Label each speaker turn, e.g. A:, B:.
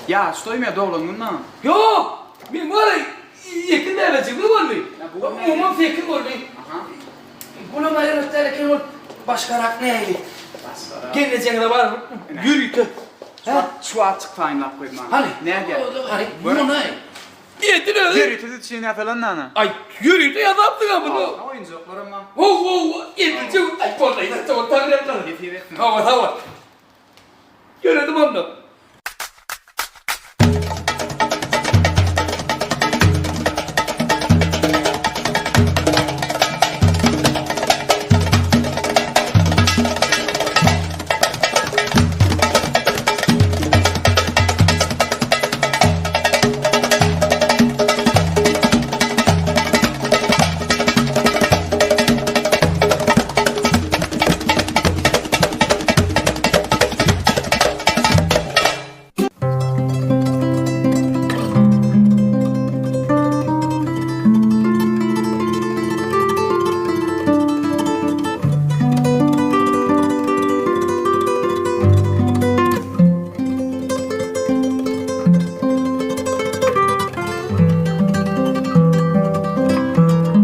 A: Ýaş toýmy ýa doglan günmi?
B: Ýok! Men bar ekiz bäbejigimiz boldy. Umuman sekiz boldy. Bulam aýrylyp däl eken ol başgarak nähili? Başgarak. Gelnejeňize baryp ýörite.
A: Şu wagt çyk taýynlap goý maňa.
B: Hany?
A: Nädýär?
B: Hany? Muny. Edil özi.
A: Ýörite siz üçin ýasalan dana.
B: Aý, ýörite ýasapdyň-a muny.
A: Ha, oýunjaklaram bar.
B: How, how, edilje. Aý, boldy, aý, sag bol, taňryýalkasyn.
A: Nesip etsin.
B: Hawa, sag bol. Ýöredim onda.